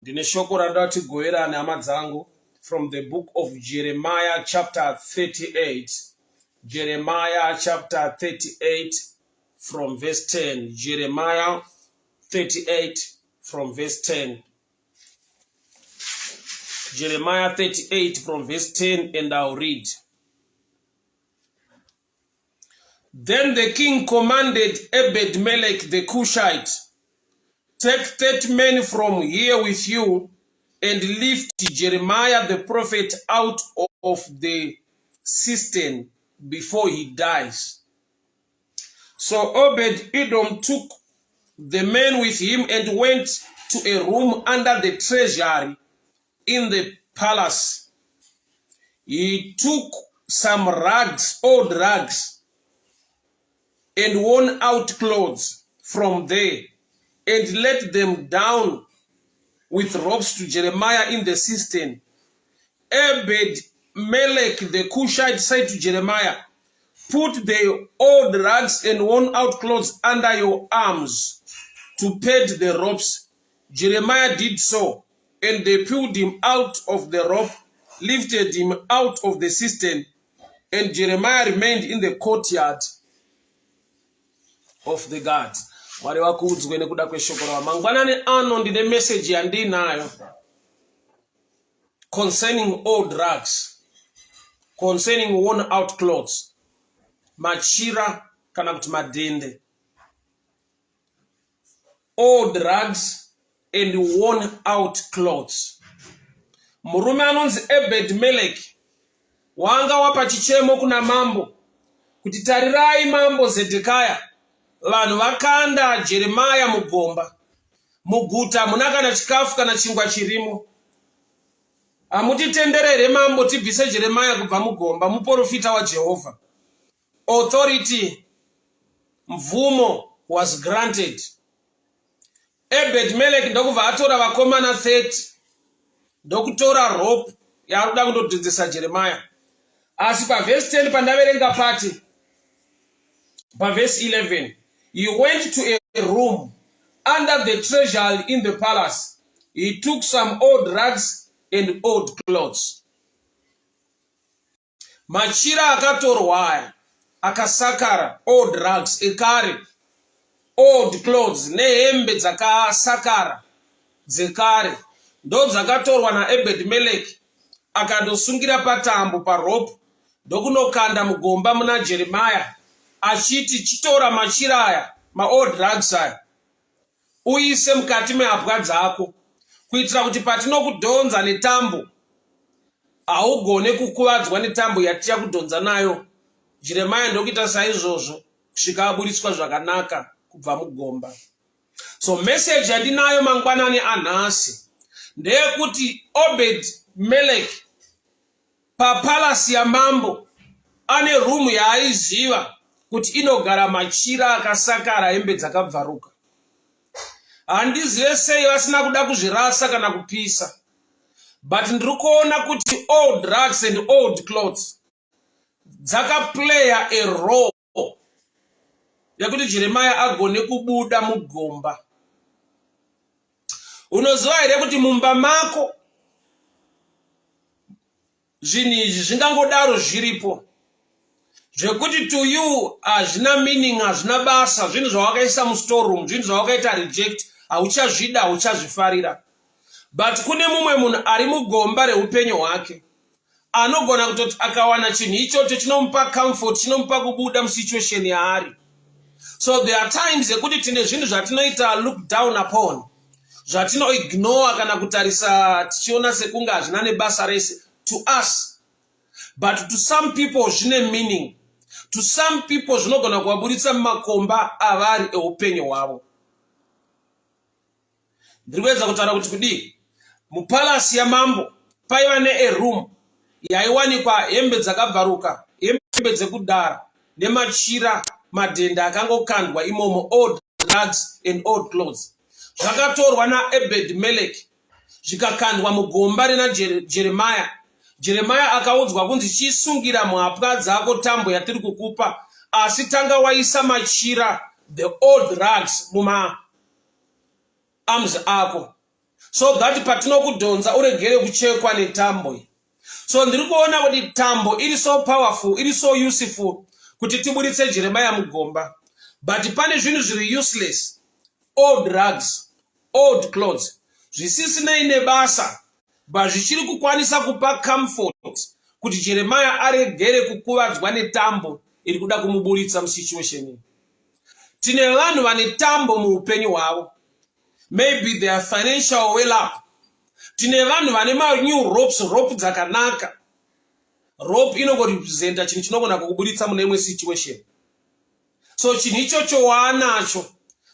Ndine shoko randoda tigoverane hama dzangu from the book of Jeremiah chapter 38. Jeremiah chapter 38 from verse 10. Jeremiah 38 from verse 10. Jeremiah 38 from verse 10 and I'll read. Then the king commanded Ebed-Melech the Cushite, Take 30 men from here with you and lift Jeremiah the prophet out of the cistern before he dies. So Obed Edom took the men with him and went to a room under the treasury in the palace. He took some rags, old rags, and worn out clothes from there and let them down with ropes to Jeremiah in the cistern. Ebed Melech the Cushite said to Jeremiah, Put the old rags and worn out clothes under your arms to pad the ropes. Jeremiah did so, and they pulled him out of the rope, lifted him out of the cistern, and Jeremiah remained in the courtyard of the guard. Mwari vakuudzwe nekuda kweshoko ravo. Mangwanani ano ndine meseji yandiinayo concerning old drugs, concerning worn out clothes, machira kana kuti madhende. Old drugs and worn out clothes. Murume anonzi Ebed Melek wanga wapa chichemo kuna mambo kuti tarirai mambo Zedhekaya, vanhu vakanda Jeremaya mugomba, muguta hamuna kana chikafu kana chingwa chirimo. Hamutitendere here mambo tibvise Jeremaya kubva mugomba, muprofita waJehovha? Authority, mvumo was granted. Ebed Melek ndokubva atora vakomana 30 ndokutora rope yaari kuda kundodhonzesa Jeremiah. Asi pavhesi 10 pandaverenga pati pavhesi 11 he went to a room under the treasury in the palace. He took some old rags and old clothes. Machira akatorwa aya akasakara, old rags ekare, old clothes nehembe dzakasakara dzekare ndo dzakatorwa naEbed Melek akandosungira patambo parope ndokunokanda mugomba muna Jeremiah achiti chitora machira aya maold rags aya uise mukati mehapwa dzako kuitira kuti patinokudhonza netambo haugone kukuvadzwa netambo yatichakudhonza nayo. Jeremiah ndokuita saizvozvo kusvika aburitswa zvakanaka kubva mugomba. So message yandinayo mangwanani anhasi ndeyekuti Obed Melek papalasi yamambo ane rumu yaaiziva kuti inogara machira akasakara, hembe dzakabvaruka. Handizive sei vasina kuda kuzvirasa kana kupisa, but ndiri kuona kuti old drugs and old clothes dzakaplaya a role yekuti Jeremiah agone kubuda mugomba. Unoziva here kuti mumba mako zvinhu izvi zvingangodaro zviripo zvekuti to you hazvina meaning, hazvina basa, zvinhu zvawakaisa mustoreroom, zvinhu zvawakaita reject, hauchazvida, hauchazvifarira, but kune mumwe munhu ari mugomba reupenyu hwake anogona kutoti akawana chinhu ichocho chinomupa comfort, chinomupa kubuda musituation yaari. So there are times yekuti tine zvinhu zvatinoita look down upon, zvatinoignore kana kutarisa tichiona sekunge hazvina nebasa rese to us, but to some people zvine meaning. To some people zvinogona kuvaburitsa mumakomba avari eupenyu hwavo. Ndiri kuedza kutaura kuti kudii? Mupalasi yamambo paiva neeroom yaiwanikwa hembe dzakabvaruka, hembe dzekudara nemachira, madhenda akangokandwa imomo, old drugs and old clothes. Zvakatorwa naEbed Melek zvikakandwa mugomba rina Jeremiah. Jeremiah akaudzwa kunzi chisungira muhapwa dzako tambo yatiri kukupa, asi tanga waisa machira, the old rags, muma arms ako. so that patinokudhonza uregere kuchekwa netambo iyi. So ndiri kuona kuti tambo iri so powerful, iri so useful kuti tiburitse Jeremiah mugomba, but pane zvinhu zviri useless, old drugs, old clothes, zvisisinei nebasa, but zvichiri kukwanisa kupa comfort kuti Jeremiah aregere kukuvadzwa netambo iri kuda kumuburitsa musituation iyi. Tine vanhu vane tambo muupenyu hwavo, maybe they are financial well up. Tine vanhu vane manew ropes, rope dzakanaka. Rope inongorepresenta chinhu chinogona kukuburitsa mune imwe situation. So chinhu ichocho waanacho,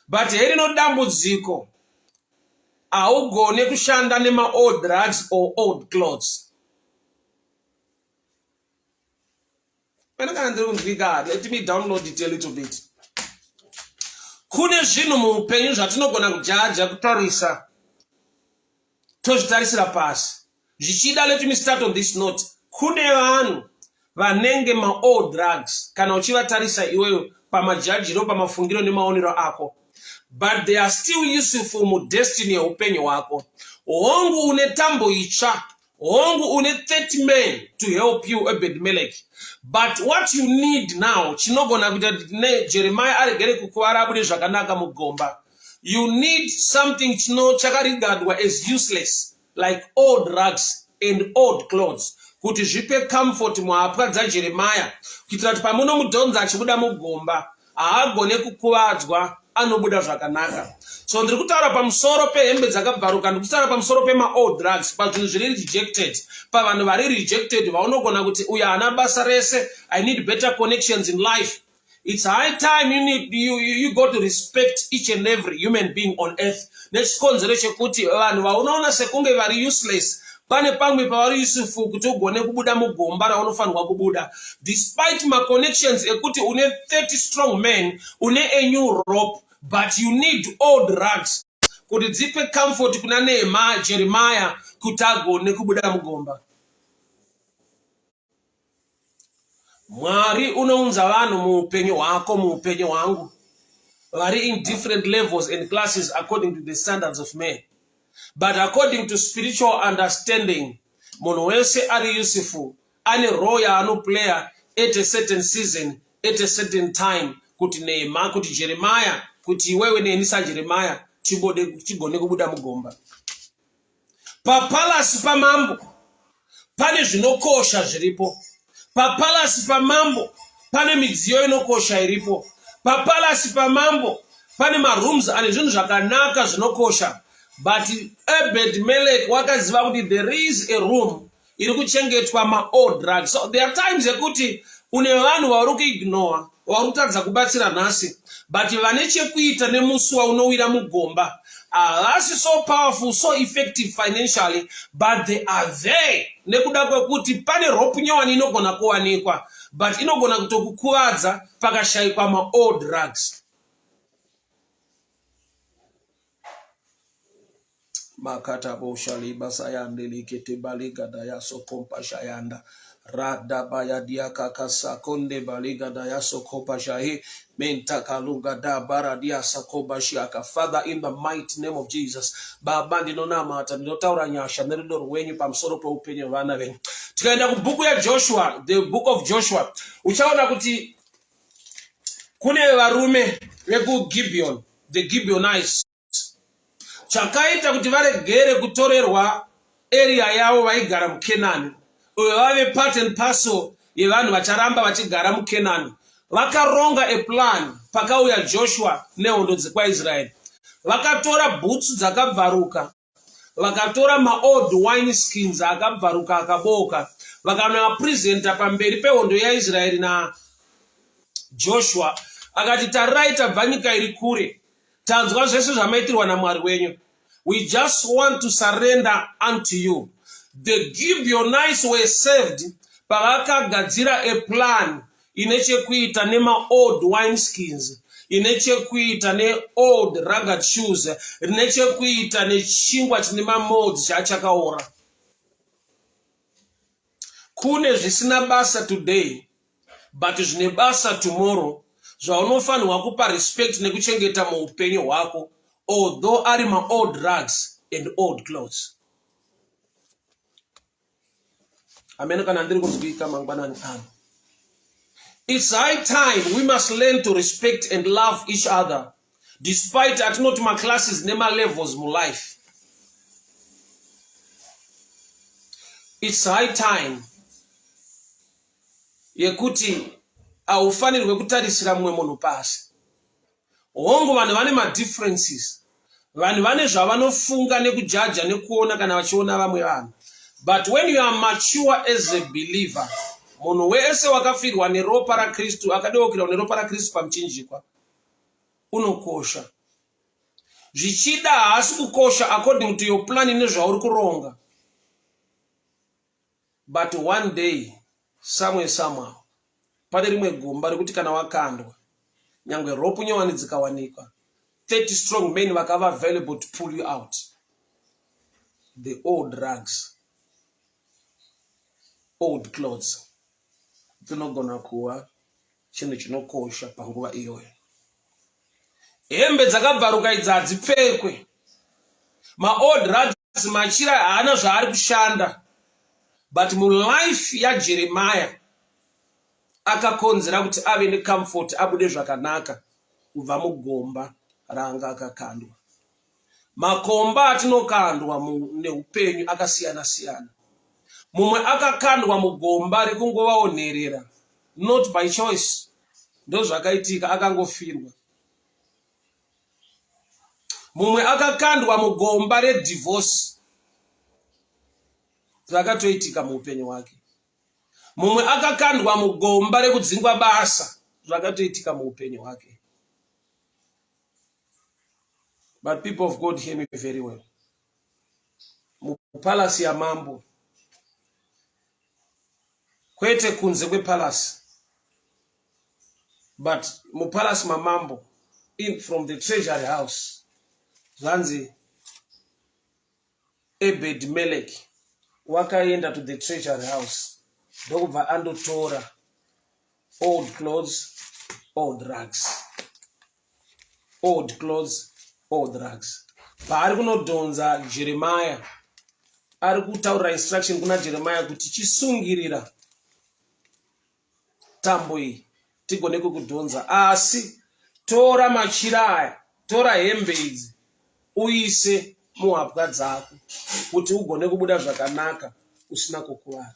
but herino dambudziko, haugone kushanda nemaold drugs or old clothes. Pane kana ndiri kunzwika? Let me download it a little bit. Kune zvinhu muupenyu zvatinogona kujaja, kutarisa, tozvitarisira pasi zvichida. Let me start on this note. Kune vanhu vanenge maold drugs kana uchivatarisa iweyo pamajajiro, pamafungiro nemaonero ako, but they are still useful mudestiny yeupenyu hwako. Hongu, une tambo itsva. Hongu, une 30 men to help you, Ebed Melek, but what you need now, chinogona kuita kuti neJeremiah aregere kukuvara, abude zvakanaka mugomba, you need something chino chakaregardwa as useless, like old drugs and old clothes, kuti zvipe comfort muhapwa dzaJeremiah, kuitira kuti pamunomudhonza achibuda mugomba haagone kukuvadzwa, anobuda zvakanaka. So ndiri kutaura pamusoro pehembe dzakabvaruka, ndiri kutaura pamusoro pemaold drugs, pazvinhu zviri rejected, pavanhu vari rejected, vaunogona kuti uyo haana basa rese. I need better connections in life. It's high time you got to respect each and every human being on earth, nechikonzero chekuti vanhu vaunoona sekunge vari useless, pane pamwe pavari useful kuti ugone kubuda mugomba raunofanirwa kubuda. Despite maconnections ekuti une 30 strong men, une a new rope, but you need old drugs kuti dzipe comfort kuna Nehema, Jeremiah, kuti agone kubuda mugomba. Mwari unounza vanhu muupenyu hwako, muupenyu hwangu, vari in different levels and classes according to the standards of man, but according to spiritual understanding, munhu wese ari useful, ane role yaanoplaya at a certain season, at a certain time, kuti Nehema, kuti Jeremiah, kuti iwewe neni saJeremiah tigone kubuda mugomba. Papalasi pamambo pane zvinokosha zviripo. Papalasi pamambo pane midziyo inokosha iripo. Papalasi pamambo pane marooms ane zvinhu zvakanaka zvinokosha, but Ebed Melek wakaziva kuti there is a room iri kuchengetwa maold drugs. So there are times yekuti une vanhu vauri kuignore, vari kutadza kubatsira nhasi, but vane chekuita nemusi waunowira mugomba. Havasi so powerful, so effective financially, but they are there nekuda kwekuti pane rope nyowani inogona kuwanikwa, but inogona kutokukuvadza pakashayikwa maold drugs. Makata bosha liba sayande likete baliga dayaso kompa shayanda rada baya diaka kasakonde baliga dayaso kopa shahe menta kaluga da bara diasa koba shiaka. Father, in the mighty name of Jesus, Baba, ndinonamata, ndinotaura nyasha nerudo rwenyu pamusoro peupenyu hwevana venyu. Tikaenda kubhuku yaJoshua, the Book of Joshua, uchaona kuti kune varume vekuGibeon, the Gibeonites. Chakaita kuti varegere kutorerwa area yavo vaigara muKenani, uyo vave part and parcel yevanhu vacharamba vachigara muKenani, vakaronga a plan. Pakauya Joshua nehondo dzekwaIsraeri, vakatora bhutsu dzakabvaruka, vakatora maold wine skins akabvaruka, akabooka, vakanoapresenta pamberi pehondo yaIsraeri naJoshua. Akati, "Tarirai, tabva nyika iri kure, tanzwa zvese zvamaitirwa naMwari wenyu. We just want to surrender unto you." The Gibeonites were saved pavakagadzira a plan ine chekuita nemaold wine skins, ine chekuita neold ragged shoes, rine chekuita nechingwa chine mamolds chaachakaora. Kune zvisina basa today, but zvine basa tomorrow, zvaunofanirwa kupa respect nekuchengeta muupenyu hwako, although ari maold drugs and old clothes. Hameno kana ndiri kunzwika mangwanani ano. It's high time we must learn to respect and love each other despite atinoti maclasses nemalevels mulife. It's high time yekuti haufanirwe kutarisira mumwe munhu pasi. Hongu vanhu vane madifferences, vanhu vane zvavanofunga nekujaja nekuona kana vachiona vamwe vanhu, but when you are mature as a believer, munhu wese wakafirwa neropa raKristu, akadeukirwa neropa raKristu pamuchinjikwa, unokosha. Zvichida haasi kukosha according to your plan nezvauri kuronga, but one day, somewhere, somehow, pane rimwe gomba rekuti kana wakandwa, nyangwe rope nyowani dzikawanikwa, 30 strong men vakava available to pull you out, the old rags, old clothes dzinogona kuva chinhu chinokosha panguva iyoyo. Hembe dzakabvaruka idzi hadzipfekwe, maold rags, machira haana zvaari kushanda, but mulife yaJeremiah akakonzera kuti ave necomfort, abude zvakanaka kubva mugomba raanga akakandwa. Makomba atinokandwa neupenyu akasiyana siyana. Mumwe akakandwa mugomba rekungovawo nherera, not by choice, ndozvakaitika, akangofirwa. Mumwe akakandwa mugomba redivorce, zvakatoitika muupenyu hwake. Mumwe akakandwa mugomba rekudzingwa basa, zvakatoitika muupenyu hwake. But people of God, hear me very well. Mupalasi yamambo, kwete kunze kwepalasi, but mupalasi mamambo, in from the treasury house, zvanzi Ebed Melek wakaenda to the treasury house, ndokubva andotora old clothes, old rags, old clothes, old rags. Paari kunodhonza Jeremiah, ari kutaurira instruction kuna Jeremiah kuti chisungirira tambo iyi tigone kukudhonza, asi tora machira aya, tora hembe idzi, uise muhapwa dzako kuti ugone kubuda zvakanaka usina kukuvara.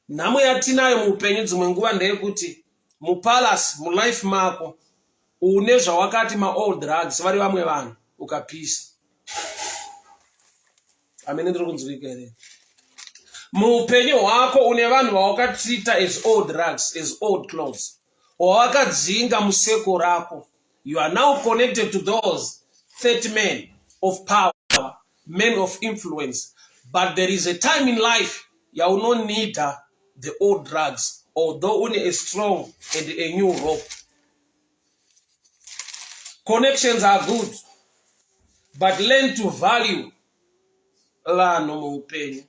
Nhamo yatinayo muupenyu dzimwe nguva ndeyekuti mupalace, mulife mako, une zvawakati maold rags, vari vamwe vanhu, ukapisa. Amene ndiri kunzwika here? Muupenyu hwako une vanhu vawakatreata as old rags, as old clothes, wawakadzinga museko rako. You are now connected to those 30 men of power, men of influence, but there is a time in life yaunonida the old rags, although une a strong and a new rope. Connections are good, but learn to value vanhu muupenyu.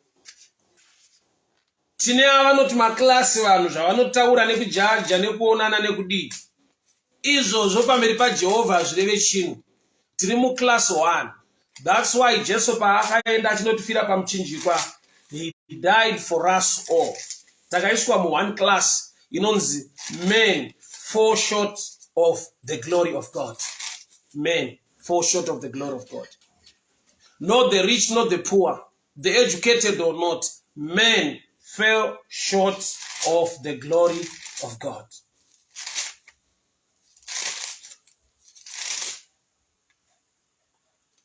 Tine avanoti maclass, vanhu zvavanotaura nekujaja nekuonana nekudii, izvozvo pamberi paJehovha hazvireve chinhu. Tiri muclass 1. That's why Jesu paakaenda achinotifira pamuchinjikwa, he died for us all. Takaiswa muone class inonzi men fall short of the glory of God. Men fall short of the glory of God. Not the rich, not the poor, the educated or not, men fell short of the glory of God.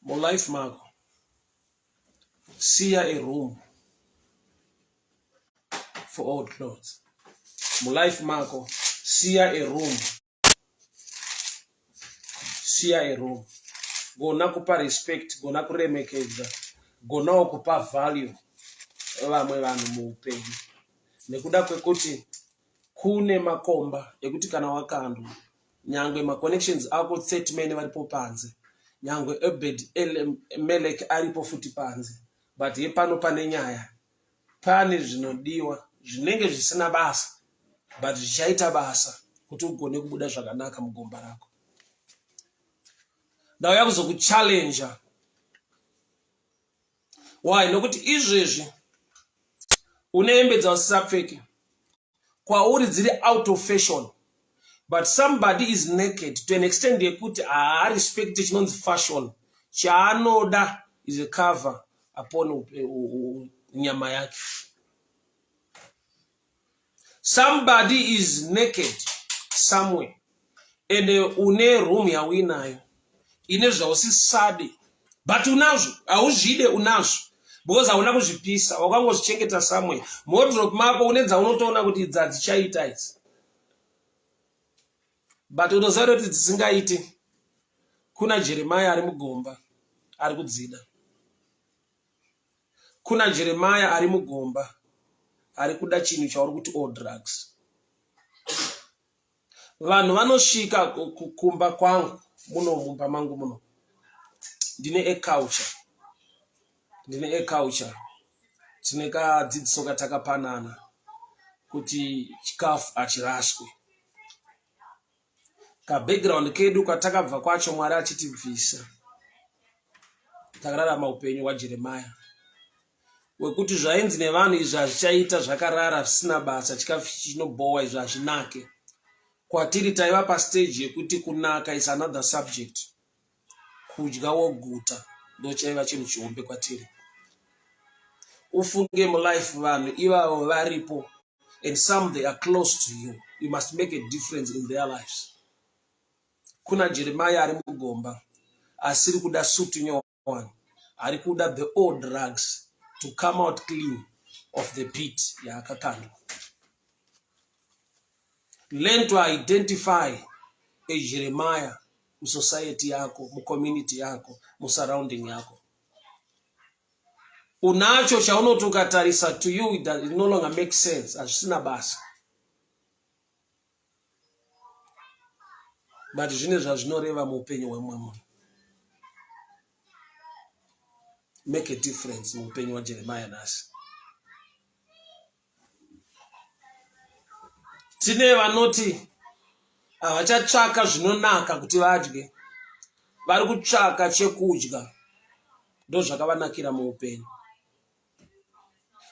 Mulife mako, siya a room for old clothes. Mulife mako, siya a room, siya a room. Gona kupa respect, gona kuremekedza, gonawo kupa value vamwe vanhu muupenyu, nekuda kwekuti kune makomba ekuti kana wakandwa, nyangwe maconnections ako 30 men varipo panze, nyangwe Ebed Melek aripo futi panze, but yepano pane nyaya, pane zvinodiwa zvinenge zvisina basa, but zvichaita basa kuti ugone kubuda zvakanaka mugomba rako. Ndauya kuzokuchallenger. Why? Nokuti izvezvi une hembe dzausisapfeke. Kwauri dziri out of fashion. But somebody is naked to an extent yekuti haarespect chinonzi fashion. Chaanoda is a cover upon nyama yake. Somebody is naked somewhere and une room yauinayo ine zvausisade but unazvo hauzvide unazvo because hauna kuzvipisa wakangozvichengeta somewhere muwardrobe mako une dzaunotoona kuti idzi hadzichaita idzi but unoziva kuti dzisingaiti kuna Jeremiah ari mugomba ari kudzida. Kuna Jeremiah ari mugomba ari kuda chinhu chauri kuti all drugs. Vanhu vanosvika kumba kwangu muno mumba mangu muno. Ndine a culture. Ndine a culture. Tine kadzidziso katakapanana kuti chikafu hachiraswe. Kabackground kedu kwatakabva kwacho Mwari achitibvisa. Takararama upenyu hwaJeremiah wekuti zvainzi nevanhu izvi hazvichaita zvakarara zvisina basa chikafu chinobhowa izvi hazvinake. Kwatiri taiva pastage yekuti kunaka is another subject. Kudya woguta ndochaiva chinhu chihombe kwatiri. Ufunge mulife vanhu ivavo varipo and some they are close to you. You must make a difference in their lives. Kuna Jeremiah ari mugomba asiri kuda sutu nyowani, ari kuda the old drugs to come out clean of the pit yaakakandwa. Learn to identify a Jeremiah musociety yako, mucommunity yako, musurrounding yako. Unacho chaunoti ukatarisa to you it no longer makes sense, hazvisina basa. But zvine zvazvinoreva muupenyu hwemumwe munhu. Make a difference muupenyu hwaJeremiah nhasi. Tine vanoti havachatsvaka zvinonaka kuti vadye, vari kutsvaka chekudya, ndozvakavanakira muupenyu.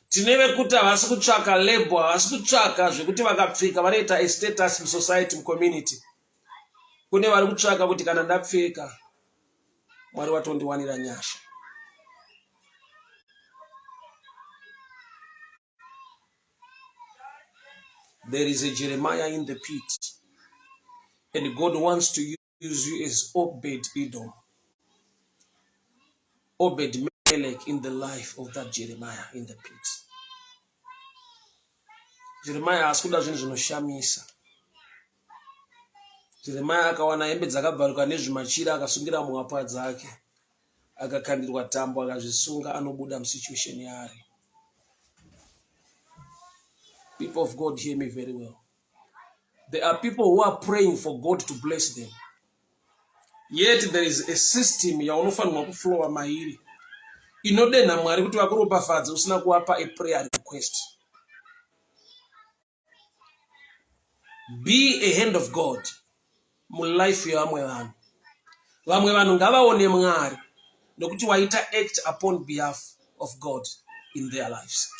Tine vekuti havasi kutsvaka label, havasi kutsvaka zvekuti vakapfeka vanoita a status musociety, mucommunity. Kune vari kutsvaka kuti kana ndapfeka Mwari watondiwanira nyasha. There is a Jeremiah in the pit, and God wants to use you as Obed Edom, Obed Melech in the life of that Jeremiah in the pit. Jeremiah haasi kuda zvinhu zvinoshamisa. Jeremiah akawana hembe dzakabvaruka nezvimachira akasungira muhapwa dzake, akakandirwa tambo akazvisunga, anobuda musituation yaari. People of God, hear me very well. There are people who are praying for God to bless them. Yet there is a system yaunofanirwa kuflowa mairi inodenha Mwari kuti vakuropafadze usina kuvapa a prayer request. Be a hand of God mulife yevamwe vanhu. Vamwe vanhu ngavaone Mwari nokuti waita act upon behalf of God in their lives.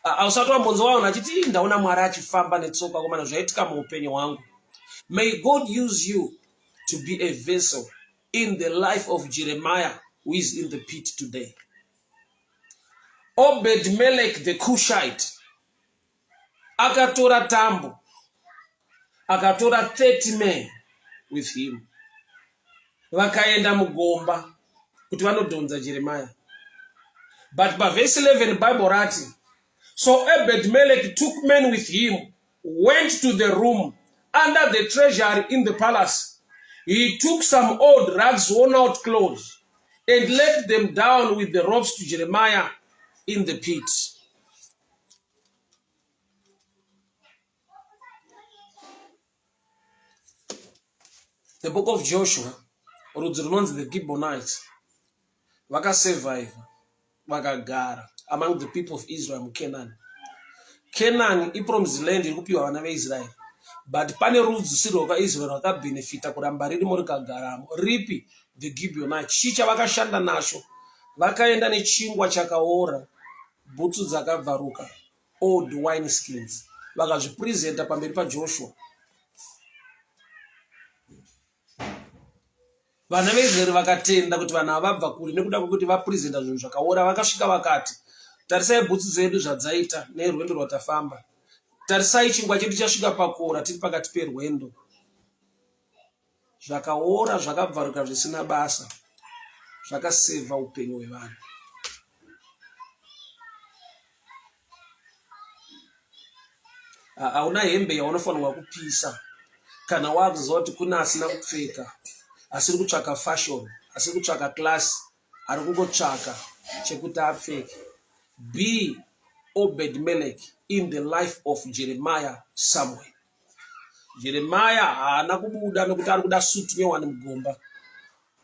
Hausati wambonzwa vanhu achiti ndaona Mwari achifamba netsoka komana zvaitika muupenyu hwangu. May God use you to be a vessel in the life of Jeremiah who is in the pit today. Obed Melech the Cushite akatora tambo akatora 30 men with him vakaenda mugomba kuti vanodhonza Jeremiah. But pavhesi 11 Bible rati, so Ebed Melech took men with him, went to the room under the treasury in the palace. He took some old rags, worn out clothes, and let them down with the ropes to Jeremiah in the pit. The book of Joshua, rudzi runonzi the Gibeonites, vakasurvive vakagara among the people of Israel muCanaan. Canaan ipromised land iri kupiwa vana veIsrael. But pane rudzi rusiri rwakaIsrael rwakabhenefita kuramba ririmo rikagaramo. Ripi? The Gibeonites. Chii chavakashanda nacho? Vakaenda nechingwa chakaora, bhutsu dzakabvaruka, old wine skins. Vakazvipresenta pamberi paJoshua. Vana veIsraeri vakatenda kuti vanhu ava vabva kure nekuda kwekuti vapresenta zvinhu zvakaora. Vakasvika vakati, tarisai bhutsu dzedu zvadzaita nerwendo rwatafamba. Tarisai chingwa chedu chasvika pakuora tiri pakati perwendo. Zvakaora zvakabvaruka zvisina basa zvakasevha upenyu hwevanhu. Hauna hembe yaunofanirwa kupisa kana wakuziva kuti kune asina kupfeka, asiri kutsvaka fashion, asiri kutsvaka class, ari kungotsvaka chekuti apfeke. Be Obed Melech in the life of Jeremiah somewhere. Jeremiah haana kubuda nekuti ari kuda suit nyowani mugomba.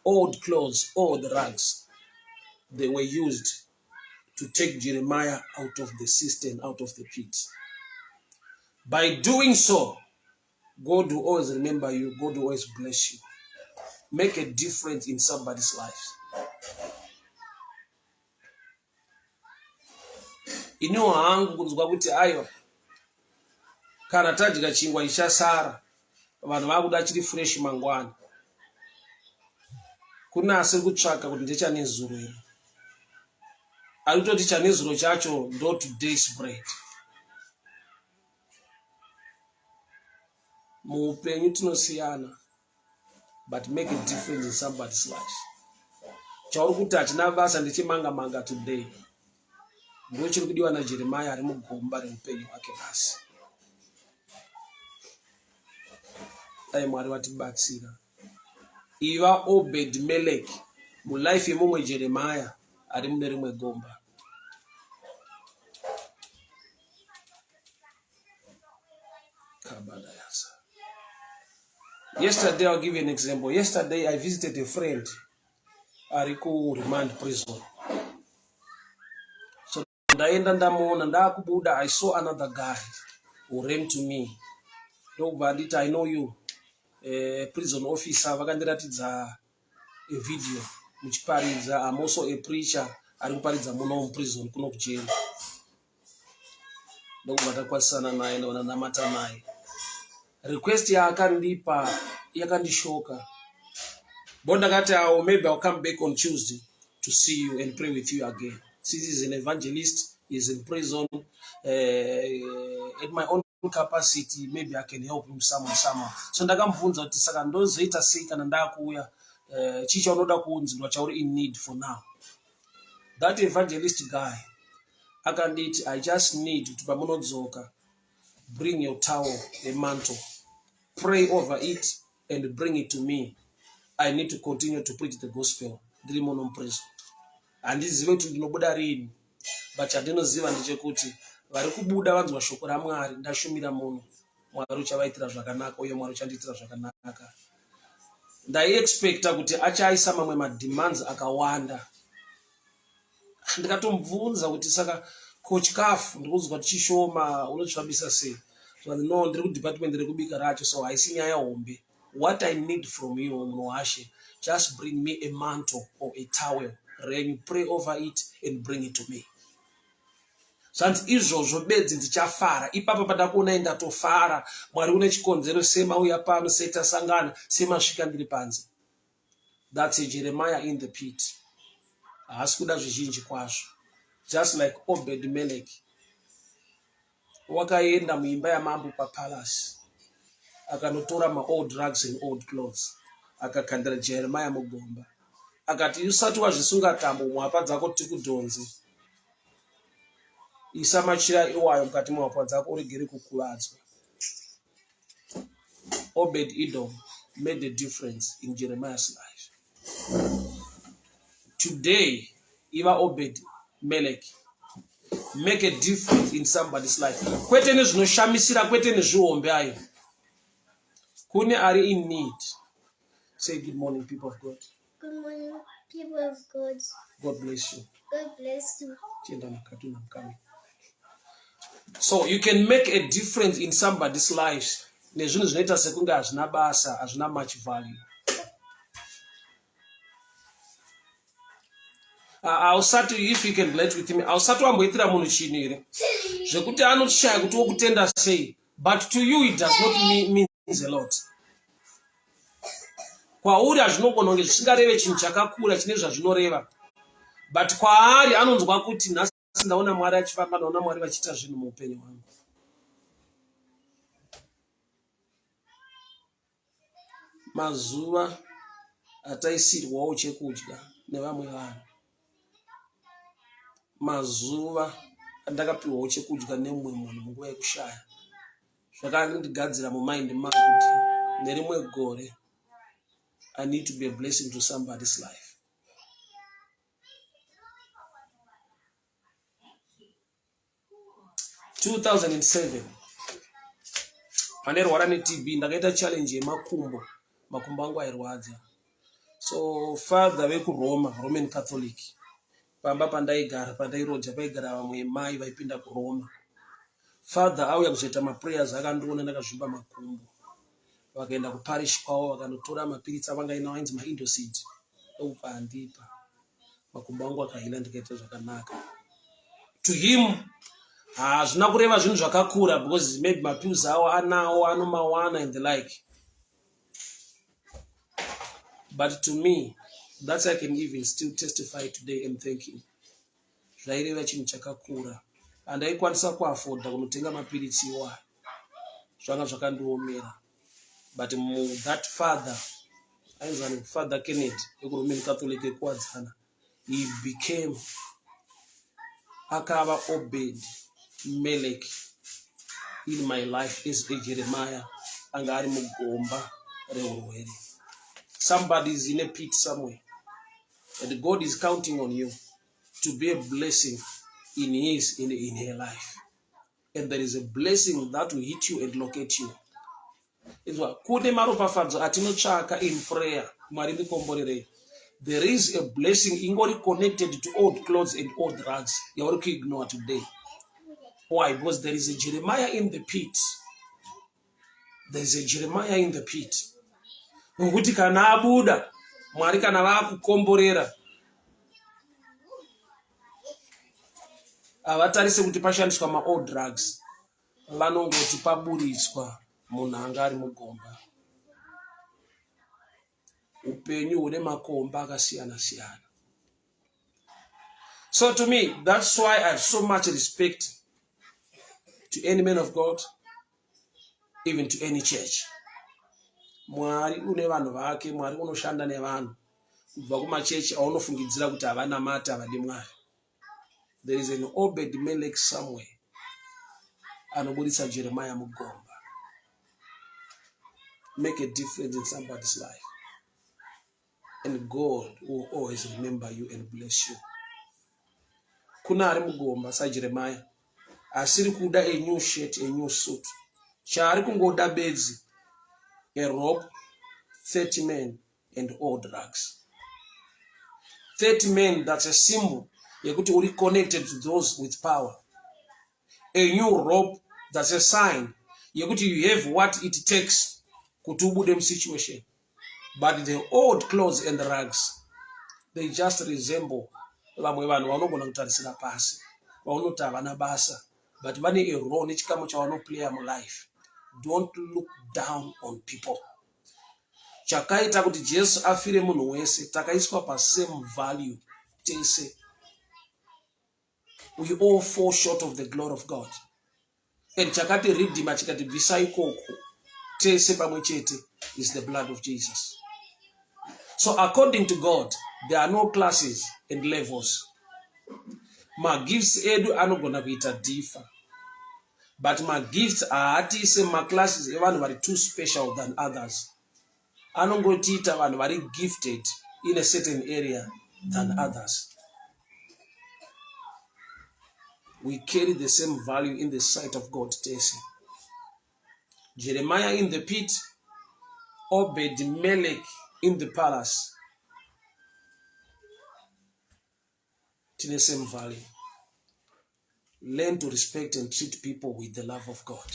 Old clothes, old rags, they were used to take Jeremiah out of the system, out of the pit. By doing so, God will always remember you. God will always bless you. Make a difference in somebody's life. Iniwo hangu kunzwa kuti aiwa kana tadya chingwa ichasara vanhu vakuda chiri fresh mangwana. Kune asiri kutsvaka kuti ndechanezuro here, ari kutoti chanezuro chacho ndo today's bread. Muupenyu tinosiyana, but make a difference in somebody's life. Chauri kuti hachina basa ndechemanga manga today, ndo chiri kudiwa naJeremiah ari mugomba reupenyu hwake nhasi. Dai Mwari vatibatsira. Iva Obed Melech mulife yemumwe Jeremiah ari mune rimwe gomba. Kabadayasa. Yesterday, I'll give you an example. Yesterday, I visited a friend ari ku remand prison. So ndaenda ndamuona ndakubuda, I saw another guy who ran to me. Ndokubva anditi, I know you. Prison officer vakandiratidza a video muchiparidza. I'm also a preacher ari kuparidza muno muprison kuno kujeri. Ndokubva takwazisana naye ndobva ndanamata naye. Request yaakandipa yakandishoka. Bo ndakati, oh, maybe I'll come back on Tuesday to see you and pray with you again. Since he's an evangelist, he's in prison, at my own capacity, maybe I can help him somehow, somehow. So ndakamubvunza kuti saka ndozoita sei kana ndakuuya, chii chaunoda kuunzirwa chauri in need for now. That evangelist guy akanditi, I just need kuti pamunodzoka, bring your towel, a mantle, pray over it and bring it to me. I need to continue to preach the gospel ndiri muno muprison. Handizive kuti ndinobuda rini, but chandinoziva ndechekuti vari kubuda vanzwa shoko raMwari ndashumira muno, Mwari uchavaitira zvakanaka uye Mwari uchandiitira zvakanaka. Ndaiexpecta kuti achaisa mamwe mademands akawanda. Ndikatomubvunza kuti saka ko chikafu ndikunzwa kuti chishoma, unochifambisa sei? Zvanzi no, ndiri kudepartment rekubika racho, so haisi nyaya hombe. What I need from you, munhu washe, just bring me a mantle or a towel renyu, pray over it and bring it to me. Zvanzi izvozvo bedzi ndichafara. Ipapo pandakuonai ndatofara. Mwari une chikonzero semauya pano, setasangana, semasvika ndiri panze. That's a Jeremiah in the pit. Haasi kuda zvizhinji kwazvo. Just like Obed Melech wakaenda muimba yamambo papalace, akanotora maold drugs and old clothes, akakandira Jeremiah mugomba, akati usati wazvisunga tambo muhapa dzako tikudhonze, isa machira iwayo mukati mehapwa dzako uregere kukuvadzwa. Obed Edom made a difference in Jeremiah's life. Today, iva Obed Melech. Make a difference in somebody's life. Kwete nezvinoshamisira, kwete nezvihombe ayo. Kune ari in need. Say good morning, people of God. Good morning, people of God. God bless you. God bless you. Chienda mukati I'm coming. So you can make a difference in somebody's life. Nezvinhu zvinoita sekunge hazvina basa, hazvina much value. Hausati, if you can relate with me, hausati wamboitira munhu chinhu here zvekuti anoshaya kuti wokutenda sei, but to you it does not means a lot. Kwauri hazvinogona kunge zvisingareve chinhu chakakura chine zvazvinoreva, but kwaari anonzwa kuti nhasi ndaona Mwari achifamba, ndaona Mwari vachiita zvinhu muupenyu hwangu. Mazuva ataisirwawo chekudya nevamwe vanhu, mazuva andakapiwawo chekudya nemumwe munhu munguva yekushaya, zvakandigadzira mumind mangu kuti nerimwe gore I need to be a blessing to somebody's life. 2007 pandairwara neTB, ndakaita challenge yemakumbo. Makumbo angu airwadza, so father vekuRoma, Roman Catholic, pamba pandaigara, pandairoja, paigara vamwe mai vaipinda kuRoma. Father auya kuzoita maprayers, akandiona ndakazvimba makumbo. Vakaenda kuparish kwavo, vakanotora mapiritsi avangainawo ainzi maIndocid, ndokubva andipa. Makumbo angu akaheala, ndikaita zvakanaka. To him hazvina kureva zvinhu zvakakura because maybe mapills awo anawo, anomawana and the like, but to me, that's I can even still testify today and thank him. Zvaireva chinhu chakakura. Handaikwanisa kuafforda kunotenga mapiritsi iwayo, zvanga zvakandiomera, but that father ainzani Father Kennedy ekuRoman Catholic ekuWadzana, he became, akava Obed Melek in my life as a Jeremiah anga ari mugomba reurwere. Somebody is in a pit somewhere and God is counting on you to be a blessing in his in her life, and there is a blessing that will hit you and locate you. Inzwa, kune maropafadzo atinotsvaka in prayer: Mwari ndikomborerei. There is a blessing ingori connected to old clothes and old drugs yauri kuignore today. Why? Because there is a Jeremiah in the pit. There is a Jeremiah in the pit wekuti kana abuda, Mwari kana vaakukomborera, havatarise kuti pashandiswa maold drugs, vanongoti paburitswa munhu anga ari mugomba. Upenyu hune makomba akasiyana siyana. So to me, that's why I have so much respect to any man of God, even to any church. Mwari une vanhu vake, Mwari unoshanda nevanhu kubva kumachechi aunofungidzira kuti havanamati, havadi Mwari. There is an Obed Melek somewhere anoburitsa Jeremiah mugomba. Make a difference in somebody's life and God will always remember you and bless you. Kuna ari mugomba saJeremiah asiri kuda a new shirt, a new suit. Chaari kungoda bedzi a rope, 30 men and all drugs. 30 men, that's a symbol yekuti uri connected to those with power. A new rope, that's a sign yekuti you have what it takes kuti ubude musituation. But the old clothes and the rags, they just resemble vamwe vanhu vanogona kutarisira pasi, vaunoti havana basa, but vane a role nechikamu chavanoplaya mulife. Don't look down on people. Chakaita kuti Jesu afire munhu wese, takaiswa pasame value tese. We all fall short of the glory of God, and chakati redeema, chikatibvisa ikoko tese pamwe chete is the blood of Jesus. So according to God, there are no classes and levels. Magifts edu anogona kuita differ, but magifts haatiise mumaclasses evanhu vari too special than others. Anongotiita vanhu vari gifted in a certain area than others. We carry the same value in the sight of God tese. Jeremiah in the pit, Obed Melek in the palace, tine same value. Learn to respect and treat people with the love of God.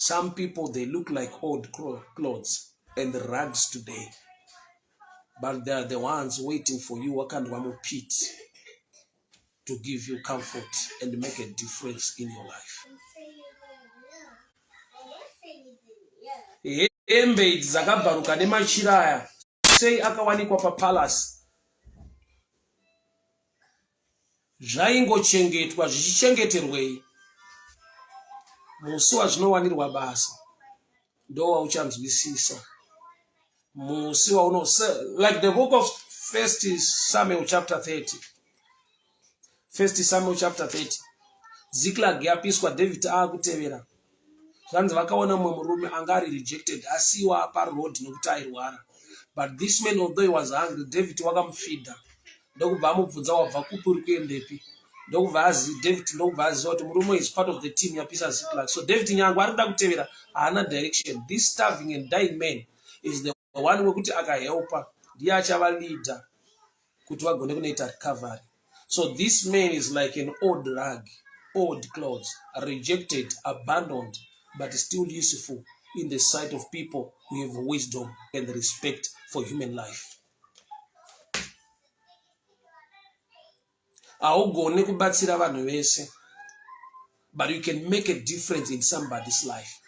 Some people they look like old clothes and rags today, but they are the ones waiting for you wakandwa mupit to give you comfort and make a difference in your life. Hembe idzi dzakabvaruka nemachira aya sei akawanikwa papalace zvaingochengetwa zvichichengeterwei musi wazvinowanirwa basa ndowauchanzwisisa musi wauno like the book of first samuel chapter 30 first samuel chapter 30 ziklag yapiswa david aakutevera zvanzi vakaona mumwe murume anga ari rejected asiwa paroad nokuti airwara but this man although he was hungry david wakamufidha ndokubva amubvunza wabva kupi uri kuendepi ndokubva azi david ndokubva aziva kuti murume is part of the team yapisa ziklag so david nyangwe ari kuda kutevera haana direction this starving and dying man is the one wekuti akahelpa ndiye achava leader kuti vagone kunoita recovery so this man is like an old rag old clothes rejected abandoned but still useful in the sight of people who have wisdom and respect for human life haugoni kubatsira vanhu vese but you can make a difference in somebody's life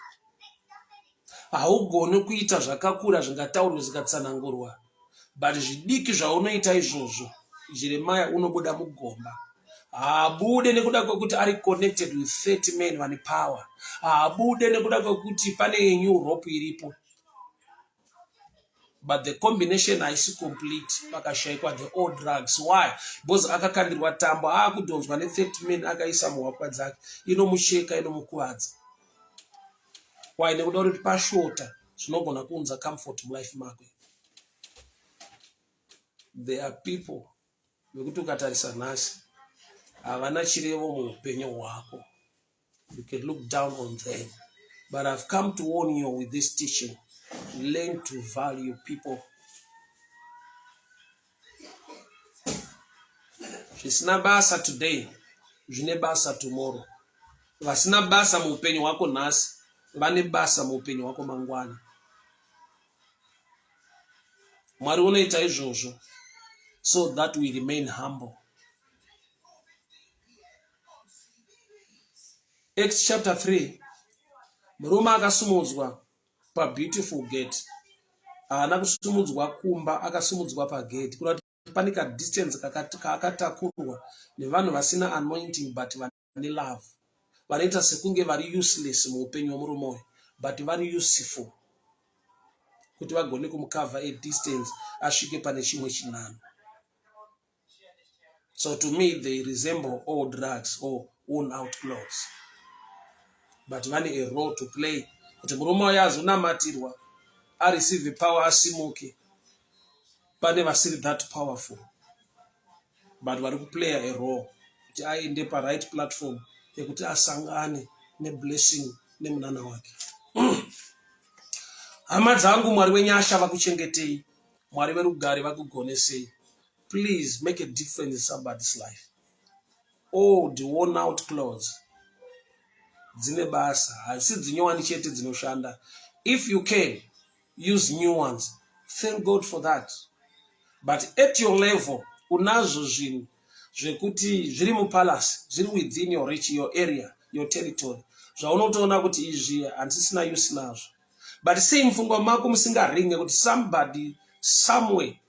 haugoni kuita zvakakura zvingataurwe zvikatsanangurwa but zvidiki zvaunoita izvozvo jeremiah unobuda mugomba haabude nekuda kwekuti ari connected with 30 men vane power haabude nekuda kwekuti pane new rope iripo but the combination haisi complete pakashaikwa the old drugs why because akakandirwa tambo aakudhonzwa ne30 men akaisa muhwapwa dzake inomucheka inomukuvadza why nekuda kuti pashota zvinogona kuunza comfort mulife make there are people vekuti ukatarisa nhasi havana chirevo muupenyu hwako you can look down on them but i've come to warn you with this teaching learn to value people zvisina basa today zvine basa tomorrow vasina basa muupenyu hwako nhasi vane basa muupenyu hwako mangwana mwari unoita izvozvo so that we remain humble Acts chapter 3 murume akasumudzwa pabeautiful gate haana kusumudzwa kumba akasumudzwa pagate kuda kuti pane kadistance kaakatakurwa nevanhu vasina anointing but vane love vanoita sekunge vari useless muupenyu hwemurume uyu but vari useful kuti vagone kumukavha a distance asvike pane chimwe chinhano So to me they resemble all drugs or worn out clothes. But vane a role to play kuti murume uyo azonamatirwa areceive power asimuke pane vasiri that powerful but vari kuplaya a role kuti aende paright platform yekuti asangane neblessing nemunana wake hama dzangu mwari wenyasha vakuchengetei mwari verugare vakugonesei please make a difference in somebody's life old worn out clothes dzine basa haisi dzinyowani chete dzinoshanda if you can use new ones thank god for that but at your level unazvo zvinhu zvekuti zviri mupalace zviri within your reach your area your territory zvaunotoona kuti izvi handisisina use nazvo but sei mupfungwa mako musingaringe kuti somebody somewhere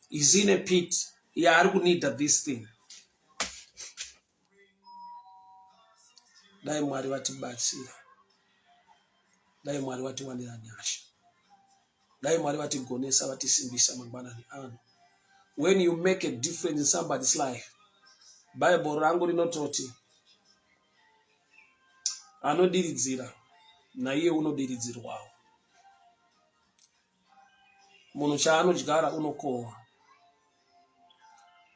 is in a pit yaari kunida this thing dai mwari vatibatsira dai mwari vatiwanira nyasha dai mwari vatigonesa vatisimbisa mangwanani ano when you make a difference in somebody's life bible rangu rinototi anodiridzira naiye unodiridzirwawo munhu chaanodyara unokohwa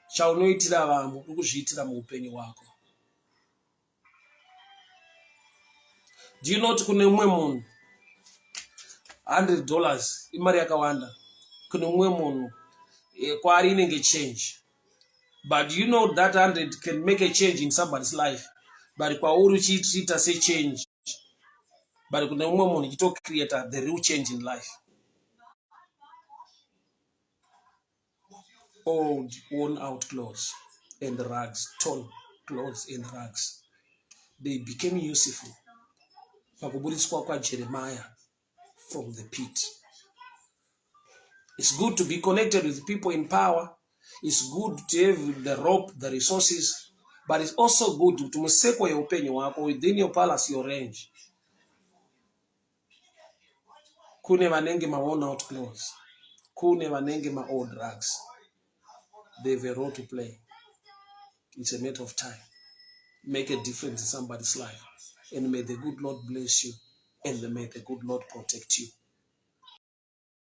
chaunoitira vamwe uri kuzviitira muupenyu hwako do you not kune mumwe munhu 100 dollars imari yakawanda kune mumwe munhu eh, kwaari inenge change but you know that 100 can make a change in somebody's life but kwauri uchiitreata sechange But kune umwe munhu ichitocreata the real change in life. Old worn out clothes and rags, torn clothes and rags, they became useful pakuburitswa kwaJeremiah from the pit. It's good to be connected with people in power. It's good to have the rope, the resources, but it's also good kuti museko yeupenyu hwako, within your palace, your range, kune vanenge maworn out clothes, kune vanenge maold drugs. They have a role to play. It's a matter of time. Make a difference in somebody's life, and may the good Lord bless you, and may the good Lord protect you.